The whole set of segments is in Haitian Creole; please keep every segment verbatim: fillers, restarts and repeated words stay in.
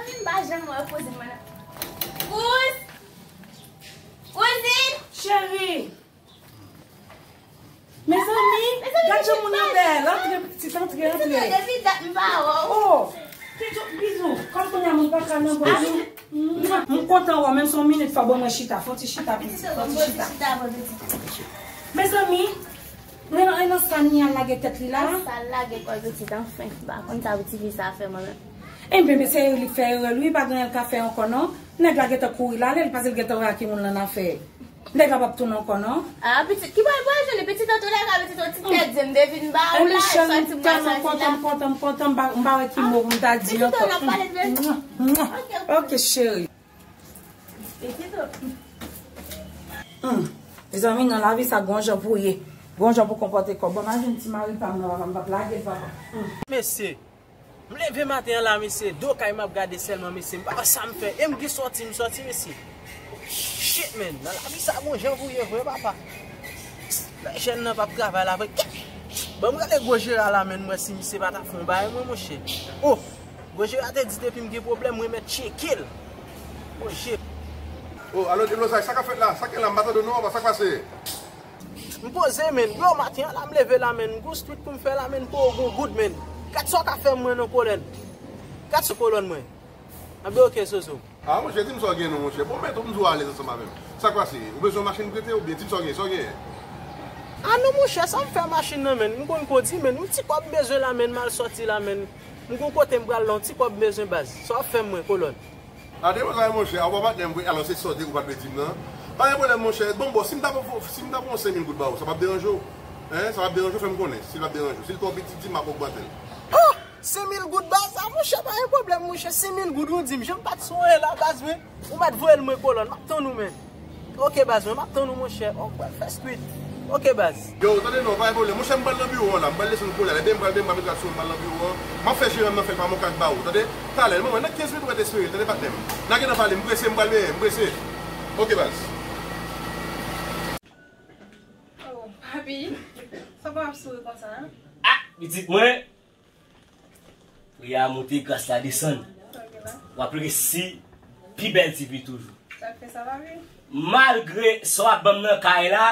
M pa janm wè kouzin mwen nan. Kouz! Kouzin! Cheri! Mezanmi, gad jan moun nan dèyè l. Antre, pitit, antre, antre. Depi dat m pa wè w. Oh! Pitit, bizou. Kòm kounye a moun pa ka nan bò. M kontan wè w, menm si yon minit fò ban mwen chita. Fò ti chita, pitit, fò ti chita. Mezanmi, men nan, nan sa Nia lage tèt li la. Sa lage kò l pitit, anfen. M pa konn sa pitit fi sa fè mwen menm. Enben, men se li k fè erè l wi, pa gen anyen l ka fè ankò non. Nèg la gentan kouri l ale, li pase l gentan wè a ki moun l annafè. Nèg la p ap tounen ankò non. Ah, pitit, ki bò l pral jwenn li? Pitit, antoulèka, pitit, yon ti tèt zen m te vin ba ou la, e sòti m pral sòti la. M kontan, m kontan, m kontan, m pa, m pa wè ki mo pou m ta di ankò. Pitit, n ap pale de... Ok, cheri. Pitit. Hmm. Mezanmi, nan lavi sa, gon jan pou ye. Gon jan pou konpòte kò w. Bon, m al jwenn ti mari pa m nan, papa, m p ap lage l, papa. Hmm. Mesye, m leve maten an la, mesye, do kay m ap gade sèlman, mesye, m pa wè sa m fè. E m gen sòti, m sòti, mesye. Shit, man, nan lavi sa, gon jan pou ye vre, papa. Lè jèn nan p ap travay la vre. Ban m rele gwo Jera la, man, m wè si misye pa ta fè yon bagay, mwen, monchè. Oh! Gwo Jera te di depi m gen pwoblèm, mwen mèt tcheke l. Oh, shit. Oh, alo, Deblozay, sa k ap fèt la? Sa k la? M pa tande w non, papa, sa k pase? M poze, man. Bro, maten an la, m leve la, man. M gon street pou m fè la, man. Pou w gon goud, man. Gad sa w ka fè mwen non, kolòn. Gad sou kolòn mwen. Anben, ok, Soso. Ah, monchè, di m sa w gen non, monchè. Bon, men tou m di w alèz ansanm avè m. Sa k pase? Ou bezwen yon machin prete oubyen di m sa w gen, sa w gen? Ah non, monchè, sa m fè machin nan, man? M konn kondi, man. Yon ti kòb m bezwen la, man. M al sòti la, man. M gon kote m pral la, yon ti kòb m bezwen, baz. Sa w ap fè mwen, kolòn? Gade, monchè, monchè, a w pa patnè m vre, alò se sa w te, ou pa t vle di m nan. Pa gen pwoblèm, monchè. Bon, bon, si m ta, si m ta pran senk mil goud ba ou, sa p ap deranje w? Hein? Sa p ap deranje w, fè m konnen. Si l p ap deranje w. Si l twò piti, di m, m ap ogmante l. Oh! Senk mil goud ba sa, monchè, pa gen pwoblèm, monchè. Senk mil goud, ou di m, jan m pa t sonje la, baz, men. Ou mèt voye l mwen, kolòn, m ap tann ou, men. Ok, baz, mwen, m ap tann ou, monchè. Oh, m pral fè street. Ok, baz. Yo, tande non, pa gen pwoblèm. Monchè, m pral nan biwo an la. M pral desann kounye a. Lè demen m pral demen, m pral met rad sou mwen, m pral nan biwo an. M ap fè jeran nan fè l pa manke ak ba ou, tande? Talè, mwen, nan kenz minit ou ret espere l, tande, patnè m. N a gentan pale, m prese, m pral benyen, m prese. Ok, baz. Oh, papi, sa w ap souri konsa, hein? Ah, pitit mwen! Pri a monte, gaz la desann. W ap resi pi bèl ti vi toujou. Sa k fè sa, papi? Malgre sa w ap ban m nan kay la,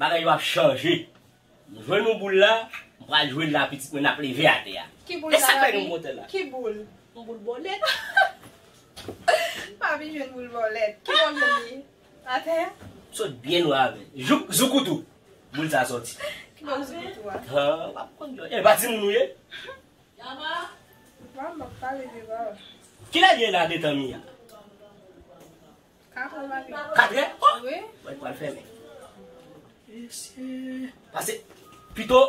bagay yo ap chanje. M jwenn yon boul la, m pral jwe l la, pitit mwen, n ap leve atè a. Ki boul sa, papi? E sa k fè nou monte la? Ki boul? Yon boul bòlèt. Papi jwenn boul bòlèt. Ki bò w jwenn li? Atè? Sot byen lwen avè l. Jouk, zoukoutou. Boul sa sòti. Ki bò zoukoutou a? Ha, w ap konn jwe. E pa timoun ou ye? Manman, m ap pale de ba w. Kilè l ye la detan mi a? Katrè maten. Katrè? Oh! Wi. Mwen pral fèmen. Mesye. Pase, pito,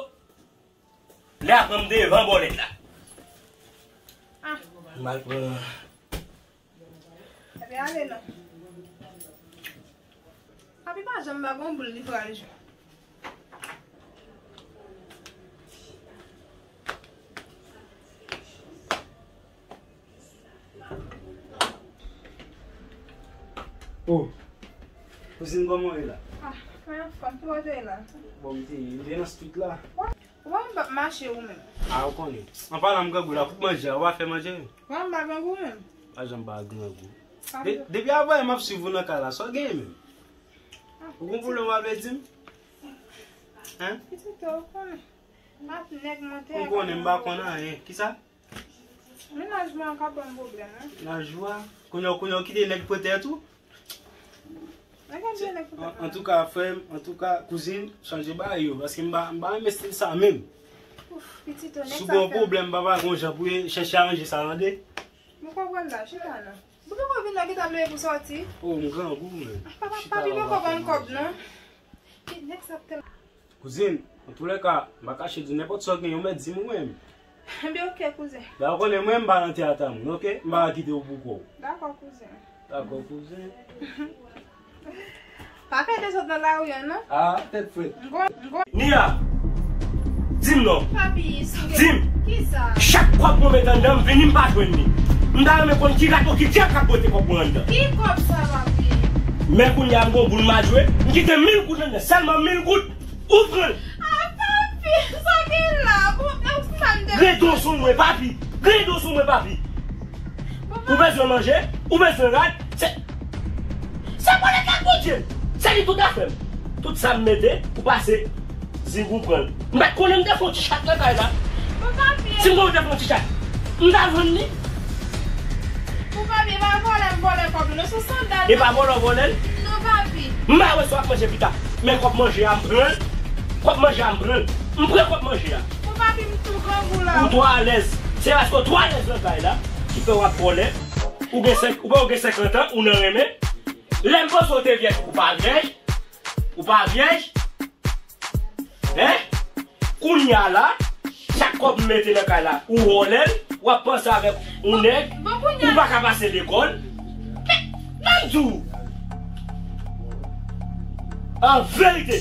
lè a pran m devan bòlèt la. Ah. M al pran. Epi ale non. Papi pa janm pa gon boul li pral jwe. Oh, kouzin, kòman w ye la? Ah, mwen anfòm, ki bò w te ye la? Bon, m te, m te nan street la. Ou pa konn m p ap mache ou menm. Ah, ou konnen. An palan m grangou la, kout manje a, ou pa fè manje? Ou pa konn m pa grangou menm. Pa janm pa grangou. De-, depi avan yè m ap swiv ou nan kay la, sa w genyen menm? Ah, ou gon pwoblèm w ap vle di m? Hein? Pitit, ou konnen. M ap nèg monte. Ou konnen m pa konn anyen. Kisa? Mennaj mwen an ka ban m pwoblèm, wi. Mennaj ou a? Kounye a, kounye a, ou kite nèg prete tou? Nèg an vye nèg prete. An, antouka, frè m, antouka, kouzin, chanje bagay yo, paske m pa, m pa renmen stil sa menm. Ouf, pitit, ou nèg sa fè. Si w gen yon pwoblèm, papa, gon jan pou w chèche aranje sa, tande? Mwen konprann la, chita non. Mwen poko vin la, gentan leve pou sòti. Oh, m grangou, men. Papa, papi poko ban m kòb, non. Ki nèg sa ap tèl. Kouzin, antoulèka, m pa kache di w nenpòt sa w gen, ou mèt di m ou menm. Ebyen, ok, kouzen. Dayè, ou konnen mwen, m pa nan teyat a moun, ok? M pa ka kite w pou kò w. Dakò, kouzen. Dakò, kouzen. Pa fè dezòd nan lari a, non? Ah, tèt frèt. M gon, m gon. Nia! Di m non. Papi, sa w gen? Di m. Kisa? Chak kòb mwen met anndan, m vini, m pa jwenn li. M ta renmen konn ki rato, ki dyab k ap bwote kòb mwen anndan. Ki kòb sa, papi? Men kounye a, m gon boul m al jwe, m kite mil goud anndan, sèlman mil goud. Ou pran l. Ah, papi, sa w gen la? Bon, e ou si sa m te. Gredo sou mwen, papi. Gredo sou mwen, papi. Ou bezwen manje, ou bezwen rad, se, se bòlèt la k Bondye. Se li tout afè m. Tout sa m mete, ou pase, zing ou pran l. M pa t konnen m te fè yon ti chat nan kay la. Bon, papi. Si m konnen m te fè yon ti chat, m ta vann li. Bon, papi, e pa vòlè m vòlè kòb nou, se sandal. E pa vòlè w vòlè l? Non, papi. M pa wè sa w ap manje pita. Men kòb manje a, m pran l. Kòb manje a, m pran l. M pran kòb manje a. Bon, papi, m tou grangou la. Ou twò alèz. Se paske w twò alèz nan kay la ki fè w ap vòlè. Ou gen senk, ou gen senkant an, ou nan renmen. Lè m panse w te vyèj, ou pa vyèj. Ou pa vyèj. Hein? Kounye a la, chak kòb m mete nan kay la, ou vòlè l, w ap panse avèk yon nèg, ou pa ka pase lekòl. Men, ban m di w, an verite,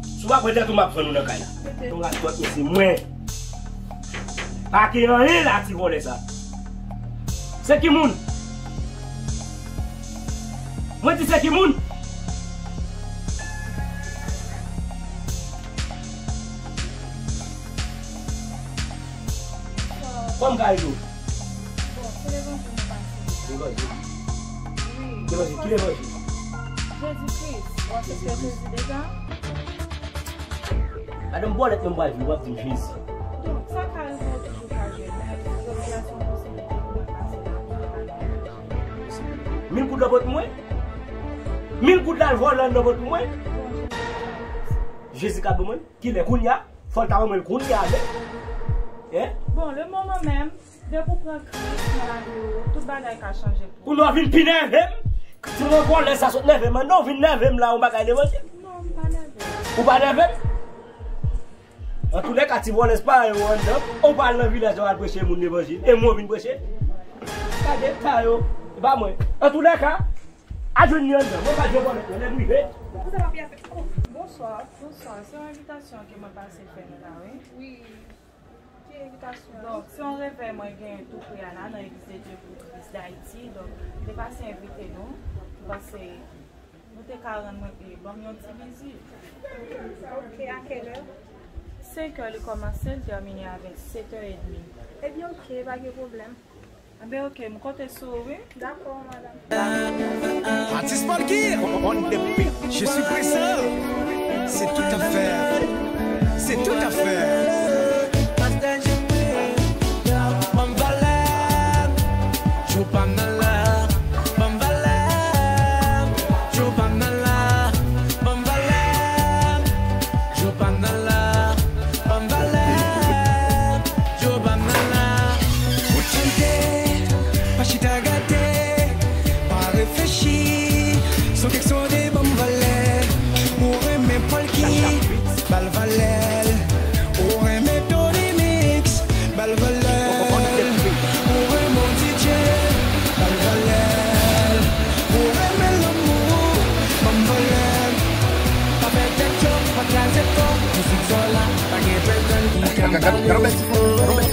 si w pa pran tèt ou, m ap vann ou nan kay la. Yon rat twòp, mesye, mwen. Pa gen anyen la, ti vòlè sa. Se ki moun? Mwen di se ki moun? Kòm ka ede w? Bon, se levanjil nou pase. Levanjil? Wi. Levanjil, ki levanjil? Jezi Kris. Ou aksepte Jezi deja? Madanm bòlèt, menm pral di w ap di m Jezi. Donk, sa ka rive w toujou pa jwenn, men revelasyon pou se li ki pou mwen pase la. Mil goud nan pòt mwen? Mil goud la l vòlè nan pòt mwen? Jezi ka ban mwen? Kilè? Kounye a? Fò l ta ban mwen l kounye a, men. Hein? Bon, le moman menm, depi w pran Kris nan lavi w, tout bagay ka chanje pou ou. Kounye a w vin pi nève m. Ti mwen vòlè sa sot nève m, non, w vin nève m la, yon bagay levanjil. Non, m pa nève. Ou pa nève m? Antoulèka, ti vòlè, se pa yon anndan. Ou pa al nan vilaj la, w al preche moun levanjil. E mwen w vin preche? Gade ta yo. E pa mwen. Antoulèka, al jwenn li anndan. Mwen pa jwe vòlè, lè m rive. Bonswa, bonswa. Se yon envitasyon ke mwen pase fè nou la, wi. Wi. Ki envitasyon an? Donk, se yon revèy mwen genyen tou pre a la nan Eglise de Dieu pour Christ d'Haïti. Donk, m te pase envite nou. M panse nou te ka rann mwen, e, ban m yon ti vizit. Ok, a quelle heure? Senk è li kòmanse, li tèmine avèk sèt è edmi. Ebyen, ok, pa gen pwoblèm. Enben, ok, m konte sou ou, wi. Dakò, madanm. Atis Polky, on the beat. Je suis présent. C'est tout à fait. C'est tout à fait. Ban m valè. Jou pa m nan la. Ban m valè. Jou pa m nan la. Ban m valè. Jou pa m nan la. Ban m valè. Jou pa m nan la. Ou tande, pa chita gade, pa reflechi. Son kèk sonde ban m valè. Ou renmen Polky, ba l valè l. Ou renmen Tony Mix, ba l valè l. Ou renmen D J, ba l valè l. Ou renmen lanmou, ban m valè l. Pa pèd tèt yo, pa kraze kò. Mizik sa w la, pa gen pèsonn ki ka bare w.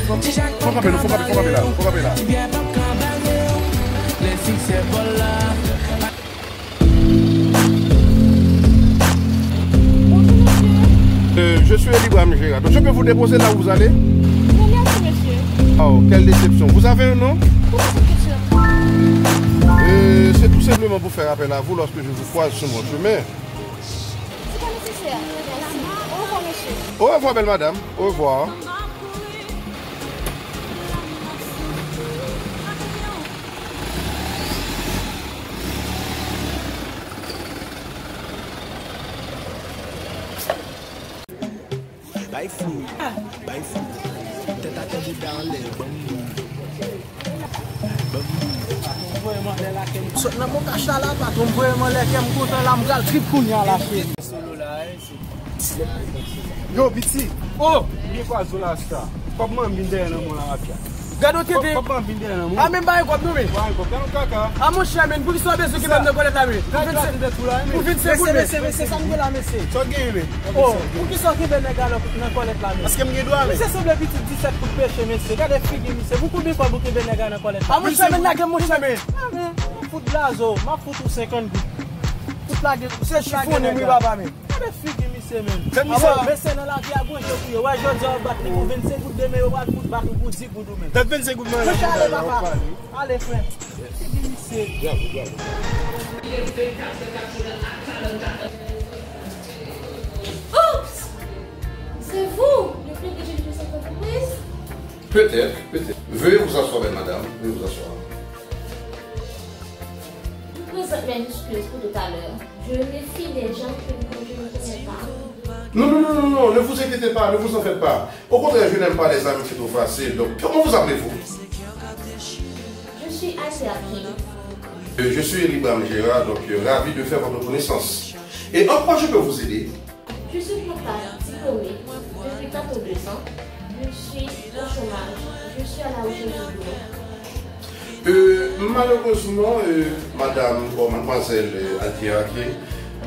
Fò kanpe, nou, fò kanpe, fò kanpe la, fò kanpe la. Ti byè p ap ka bare w. Lè siksè vòl la. Bonjour, monsieur. Euh, je suis Elibram Gérard. Donc, je peux vous déposer là où vous allez? Non, merci, monsieur. Oh, quelle déception. Vous avez un nom? Pourquoi cette question? Euh, c'est tout simplement pour faire appel à vous lorsque je vous croise sur mon chemin. C'est pas nécessaire. Merci. Au revoir, monsieur. Au revoir, belle madame. Au revoir. Bay flou, bay flou. Tèt atè, bouda anlè, ban m di. Ban m di. Patwon voye m anlè la, kè m sot nan bon kach la, la, patwon voye m anlè, kè m kontan la, m pral trip kounye a la, cheri. Solo la, eh, se Yo, piti. Oh! Byen kwaze w la, sa. Kòb mwen vin dèyè nan mwen la, mafya. Gade w tete. Kòb mwen vin dèyè nan mwen. A, men m pa gen kòb, non, men. Pa gen kòb, gade w kaka. A, monchè, men, poukisa w bezwen kenbe m nan kòlèt la, men? Pou vennsenk goud, men. Mesye, mesye, mesye, sa m gen la, mesye. Sa w genyen, men? Oh, poukisa w kenbe nèg la nan, nan kòlèt la, men? Paske m gen dwa, men. Misye sanble pitit disèt kout peche, mesye. Gade figi misye. Pou konbyen kòb ou kenbe nèg la nan kòlèt la? A, monchè, men, lage m, monchè, men. A, men, fout blazo, m ap fout ou senkant goud. Fout lage, se chifonnen, wi, papa, men. Gade figi misye. Fè misye. Mesye nan lavi a gon jan pou yo. Wè, jodi a w bat li pou vennsenk goud, demen yo pral fout bat ou pou dis goud ou menm. Dat vennsenk goud mwen. Mwen ale, papa. Ale, frè. Figi misye. Oups! C'est vous le P D G de cette entreprise? Peut-être, peut-être. Veuillez vous asseoir, madame. Veuillez vous asseoir. Je présente mes excuses pour tout à l'heure. Je me méfie des gens que je ne connais pas. Non, non, non, non, non, ne vous inquiétez pas, ne vous en faites pas. Au contraire, je n'aime pas les amitiés trop faciles. Donc, comment vous appelez-vous? Je suis Aïssa Kim. Euh, je suis Libram Gérard, donc, euh, ravi de faire votre connaissance. Et en quoi je peux vous aider? Je suis comptable diplômé depuis quatre ans deux ans. Je suis au chômage. Je suis à la recherche du boulot. Euh, malheureusement, euh, madame, bon, mademoiselle, euh, Althea, ok.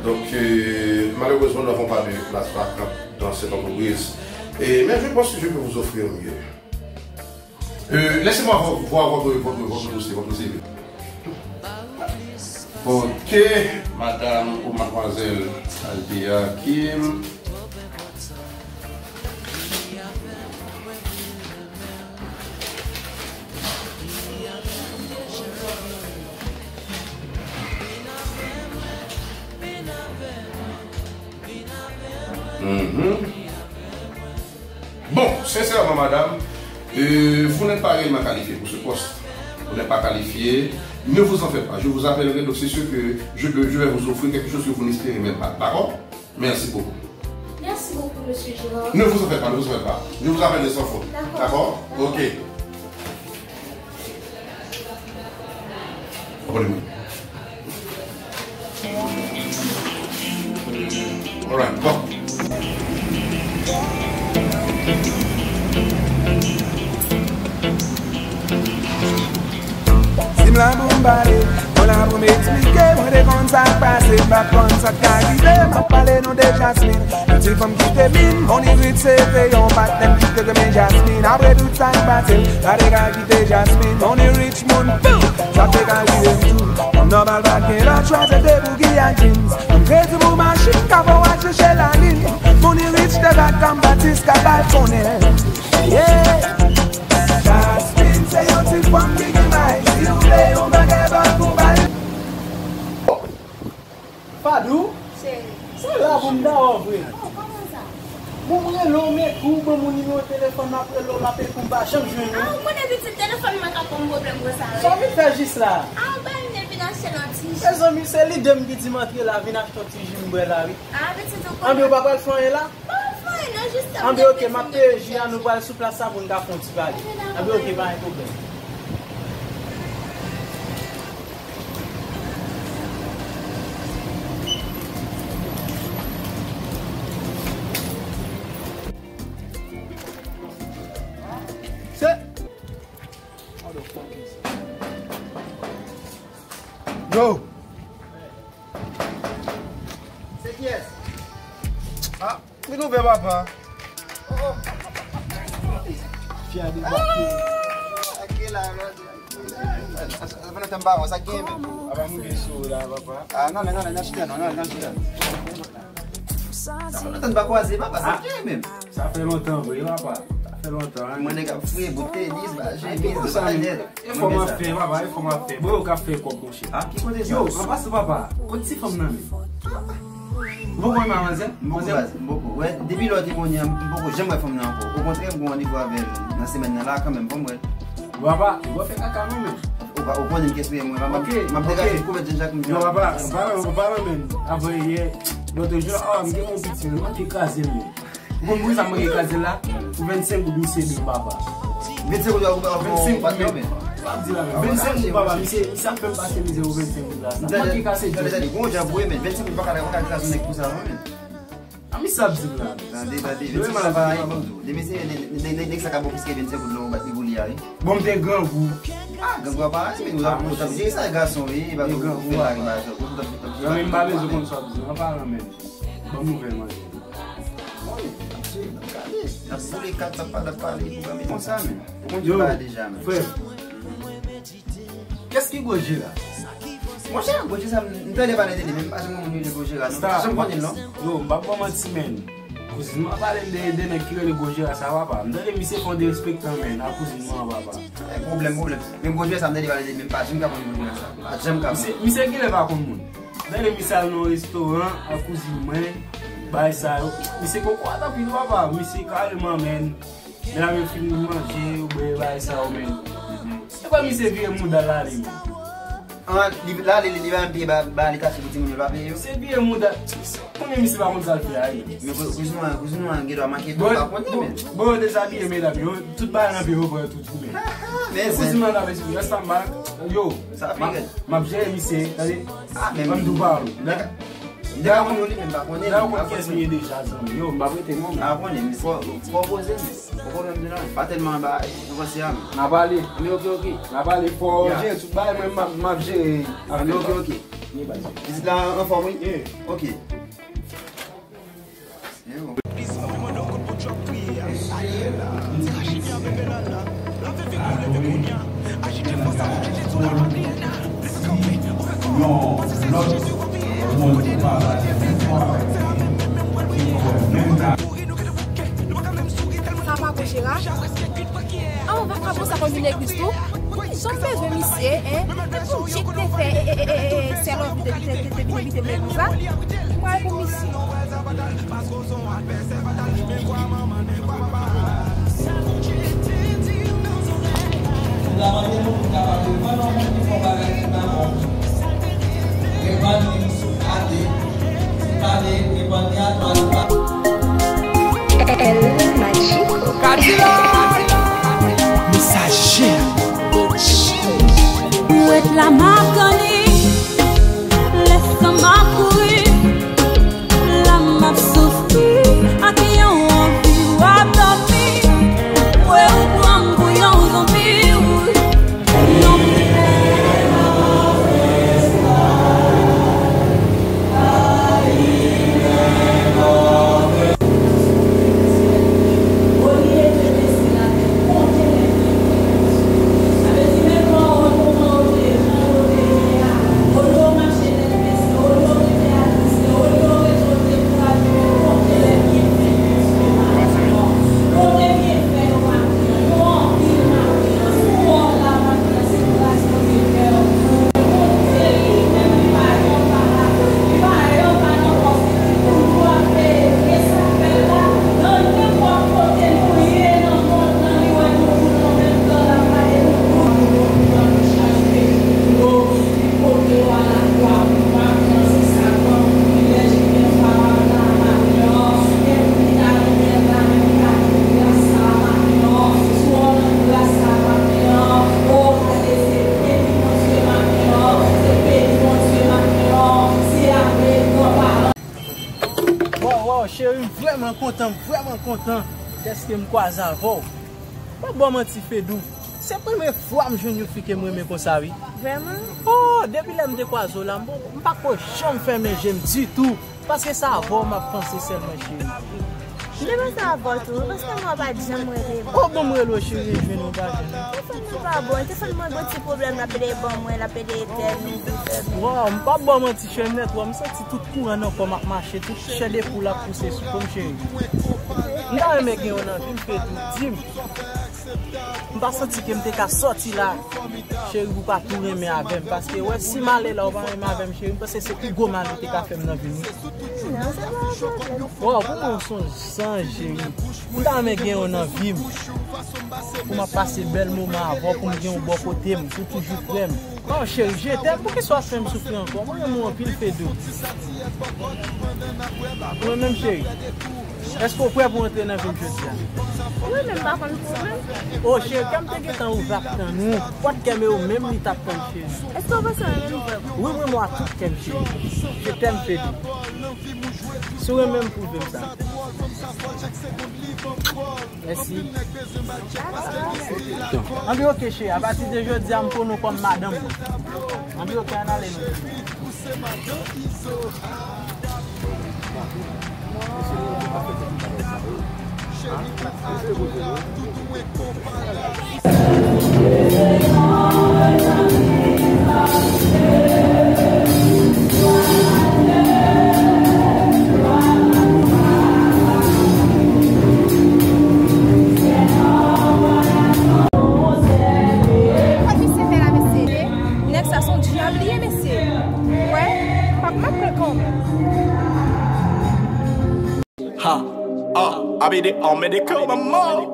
Donc, euh, malheureusement, nous n'avons pas de place vacante dans cette entreprise. Et, mais je pense que je peux vous offrir mieux. Euh, laissez-moi vo-, voir votre, votre, votre dossier, votre C V. Ok, madame ou mademoiselle Althea Kim. Mhm. Bon, sincèrement, madame, euh, vous n'êtes pas réellement qualifiée pour ce poste. Vous n'êtes pas qualifiée. Ne vous en faites pas. Je vous appellerai, donc c'est sûr que je, peux- je vais vous offrir quelque chose que vous n'espérez même pas. D'accord? Merci beaucoup. Merci beaucoup, monsieur Gérard. Ne vous en faites pas, ne vous en faites pas. Je vous appellerai sans faute. D'accord. D'accord? Ok. Abòne mwen. Alright, bon. Si m la pou m pale, mwen la pou m eksplike, mwen te konn sa k pase, m pa t konn sa k ka rive, m ap pale non de Jasmine. Yon ti fanm ki te min, Money Rich se te yon patnè m ki te renmen Jasmine. Apre tout sa k pase, m pa te ka kite Jasmine. Money Rich moun fou, sa te ka rive m tou. Kòm nòmal pa t gen lòt chwa, se te bougi ak jeans. M kredi pou machin, ka fè w al chèche lalin. Money Rich te bat kòm Batis ka bat konnen. Yeah. Jasmine se yon ti fanm ki gen may, si w vle yon bagay ban pou bal. Fadou? Cheri. Se la pou m ta wè w vre. Oh, kòman sa? Bon, m rele w, m ekri w, ban m yon nimewo telefòn, m ap rele w, m ap ekri w, m pa janm jwenn ou. Ah, ou konnen pitit telefòn mwen ka ban m pwoblèm konsa, wi. Sa w vin fè jis la? Ah, ou bay m vin achte yon ti ji. Mezanmi, se lide m ki di m antre la, vin achte yon ti ji m bwè la, wi. Ah, pitit ou konnen. Anben, ou pa pral fè anyen la? Anben, ok, m ap peye ji a, nou pral sou plas la pou n ka fè yon ti pale. Anben, ok, pa gen pwoblèm. Se. Yo! Se kiyès? Ah, ki nouvèl, papa? Oh, oh. Fia debake. Ah, ok la, la. Sa fè lontan m pa wè w, sa k gen menm? Apa m gen sou la, papa? Ah, non, non, non, non, chita, non, non, non, chita. Sa fè lontan m pa kwaze, papa, sa k gen menm? Sa fè lontan vre, papa. Sa fè lontan, hein. Mwen nèg ap fouye bout tenis, ba, jemiz, ba, nèt. E fò m ap fè, papa, e fò m ap fè. Bon, yo k ap fè kòb, monchè. Ah, ki kote sa? Yo, an pasan, papa, kot ti fanm nan menm? Ou poko wè manzè? M poko, manzè, m poko. Wè, depi lè w te konnen an, m poko janm wè fanm nan ankò. Okontrè, m gen randevou avè l nan semèn nan la, kanmenm, fò m wè. Papa, ou pa fè kaka non, men. Ou pa, ou konnen m k espere mwen, m ap, m ap degaje m kou mèt Jan Jak m. Yo, papa, ou pa nan, ou pa nan menm. Apre yè, lòt jou la, ah, m gen yon piti, m manke kraze l, men. Ou konn poukisa m manke kraze l la? Pou vennsenk goud misye di m, papa. Vennsenk goud, ou pa, ou pa, vennsenk goud, men. Ou pa di la, men. Vennsenk goud, papa, misye, misye ap fè m pase mizè pou vennsenk goud la. Sa manke kase djòb. Tande, tande, gon jan pou e, men. Vennsenk goud pa ka, pa ka kraze nèg konsa, non, men. A, misye ap di m la. Tande, tande, vennsenk goud pa anyen, ban m di w. Demen se nèg, nèg, nèg, nèg sa ka ba w plis ke vennsenk goud lè w bat li pou li a, wi. Bon, m te grangou. Ah, grangou a pa anyen, men ou t ap, ou t ap jere sa, gason, wi, pa grangou, ou fè lari, pa sa, ou t ap, ou t ap jere. Zanmi m pa bezwen konn sa w ap di, an palan menm. Ban m nouvèl, manzè. Bon, misye, n ap gade. N ap boule kat, n ap pa, n ap pale, pou zanmi konsa, men. Ou konn sa deja, men. Frè. Kès ki gwo je la? Monchè, Gwo Jera sa, m tande pale de li, men m pa janm konn moun rele Gwo Jera, non. M pa janm konnen l, non. Yo, m p ap ba w manti, men. Kouzin mwen pale m de, de nèg ki rele Gwo Jera sa, papa. M tande misye fè yon derespektan, men, a kouzin mwen, papa. E, pwoblèm, pwoblèm. Men Gwo Jera sa, m tande pale de li, men m pa janm ka konn Gwo Jera sa. M pa janm ka konn. Misye, misye genlè pa konn moun. M tande misye al nan restoran ak kouzin mwen, bagay sa yo. Misye gen kòd anpil, papa. Misye kareman, men, men la men fin manje, ou bwè bagay sa yo, men. Se pa misye vire mouda l ale, men. An, li, la, li, li, li pa menm peye ba, ba li taksi pou timoun yo, li pa peye yo. Se vire mouda. Konbyen misye pa konn sa l fè a, wi. Men kou-, kouzin mwen, kouzin mwen gen dwa manke tou, pa konnen, men. Bon, yo dezabiye medam yo, tout bagay nan pye yo pran yo tou tounen. Men kouzin mwen ap esplike, rès la m pa, yo, sa ap rive. M ap jere misye, tande. Ah, men ban m di w pawòl. Li te ka konn ou li menm pa konnen. Lè ou konn kiyès li ye deja, zanmi. Yo, m p ap rete non. A konnen, men fò, fò poze, men. Fò poze, men non, pa tèlman anba, nou panse a, men. N a pale. Men oke, oke. N a pale, fò jere tout bagay, mwen, m ap, m ap jere afè m. Men oke, oke. Vizit la anfòm, wi. Oke. Sa pa Gwo Jera? An, vakabon sa konn vin legliz tou? Jan m bezwen misye, en? Epi w tcheke te fè, e, e, e, e, e, sè Lòvi te, te, te, te vin envite m legliz la? M pral pou misye. El Magico. Mesaje. Mwen ret la m ap tann li. Lè san m ap kouri, la m ap soufri ak yon anvi w ap dòmi. Mwen ou pran m pou yon zonbi, wi. Yon Waw, waw, cheri, m vrèman kontan, m vrèman kontan dèske m kwaze avè w. M p ap ba w manti, Fedou. Se premye fwa m jwenn yon fi ke m renmen konsa, wi. Vrèman? Oh, depi lè m te kwaze w la, m, m pa ko janm fèmen je m ditou. Paske se avè w m ap panse sèlman, cheri. M te panse avè w tou, paske mwen pa t janm rele. Oh, bon, m rele w, cheri, e jwenn ou pa jwenn. Telefòn mwen pa bon, telefòn mwen gon ti pwoblèm, l ap ede ban mwen, l ap ede etèn. Waw, m p ap ba w manti, cheri, m nèt, waw, m santi tout kouran nan kò m ap mache, tout chè de poul ap pouse sou kò m, cheri. M ta renmen gen yon nan vi m, Fedou, di m. M pa santi ke m te ka sòti la, cheri, pou w pa tou renmen avè m. Paske, wè, si m ale la, ou pa renmen avè m, cheri, m panse se pi gwo mal ou te ka fè m nan vi m, wi. Non, se pa yon pwoblèm. Waw, pou mwen, w se yon zanj, cheri. M ta renmen gen w nan vi m. Pou m ap pase bèl moman avè w, pou m gen w bò kote m, pou w toujou prè m. Oh, cheri, je t'aime. Poukisa w ap fè m soufri ankò? Mwen renmen w anpil, Fedou. Mwen menm, cheri. Èske w prè pou antre nan vi m jodi a? Wi, men m pa konn pwoblèm. Oh, cheri, kè m te gentan ouvè ap tann ou. Pòt kè m e ou menm li t ap tann, cheri. Èske w panse w renmen m vrèman? Wi, m renmen w ak tout kè m, cheri. Je t'aime, Fedou. Si w renmen m, pwouve m sa. Mèsi. Anben, oke, cheri. Apati de jodi a, m konnen w kòm madanm mwen. Anben, oke, ann ale nou. Ah, ah, A B D en Medeco, maman.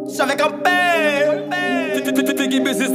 J'avais campé. Figgy Business